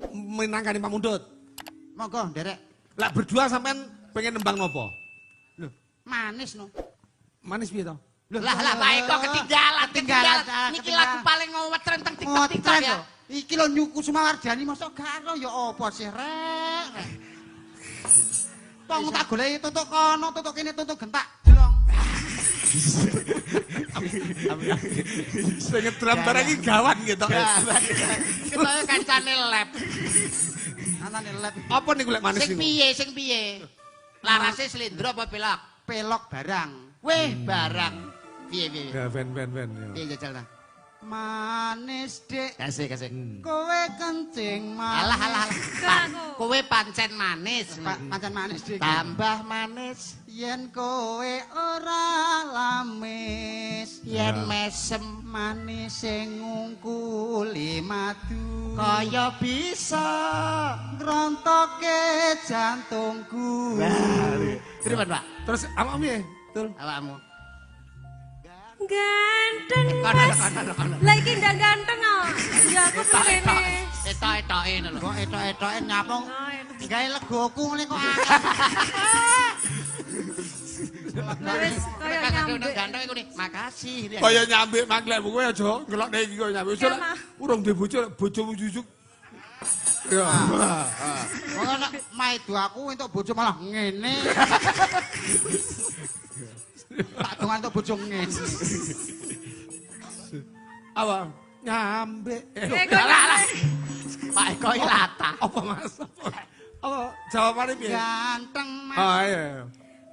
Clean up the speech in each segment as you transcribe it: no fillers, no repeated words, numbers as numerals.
Minangkani pamundhut. Monggo nderek. Lah berdua sampean pengen nembang nopo? Lho, manis no. Manis piye to? Lah lah Pak Eko ketinggalan, Ketinggalan, ketinggalan. Niki ketinggalan. lagu paling ngetren teng TikTok TikTok Ngotren ya. lho. Iki lho Nyuku Sumawardani mosok gak ero ya apa sih rek. Tong tak goleki tutuk kono, tutuk kene, tutuk gentak. Jelong. Sing ngedram barang iki gawat gitu. Ketoke kancane lab. Anane lep Apa niku lek manis Sing niku? piye, sing piye? Larase slendro apa pelok? Pelok barang. Weh, barang. Piye piye? Ya ben ben ben. ya. Piye jajal ta? Manis dik, Kasih kasih. kowe kencing manis. Alah alah alah. Kowe pancen manis. Pancen manis dik. Tambah manis Yen kowe ora lamis, yen mesem manis sing ngungkuli madu. Kaya bisa ngrontoke jantungku. Terima Pak. Terus awakmu piye? Tul. Awakmu. Ganteng Kono Mas. kono kono. Lah iki ndak ganteng kok. Ya aku kene. Etok-etoke ngono lho. Kok etok-etoke nyapong Oh, etok. gawe legoku ngene kok angel. Lah wis kaya Nek nyambek. ganteng iku nih. Makasih. Kaya nyambek manglek kowe aja ngelokne iki kaya nyambek. Wis Ya, lek Ma. urung duwe bojo lek bojomu jusuk. Ya. Wong nek maido aku entuk bojo malah ngene. Tak dongan entuk bojo ngene. Apa? Nyambek. Eh, kok Alah alah. Pak Eko iki latah. Apa Mas? Apa? Apa jawabane piye? Ganteng Mas. Ah iya.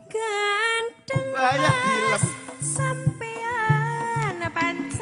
Ganteng Bayah Mas. dilem. Sampean pancen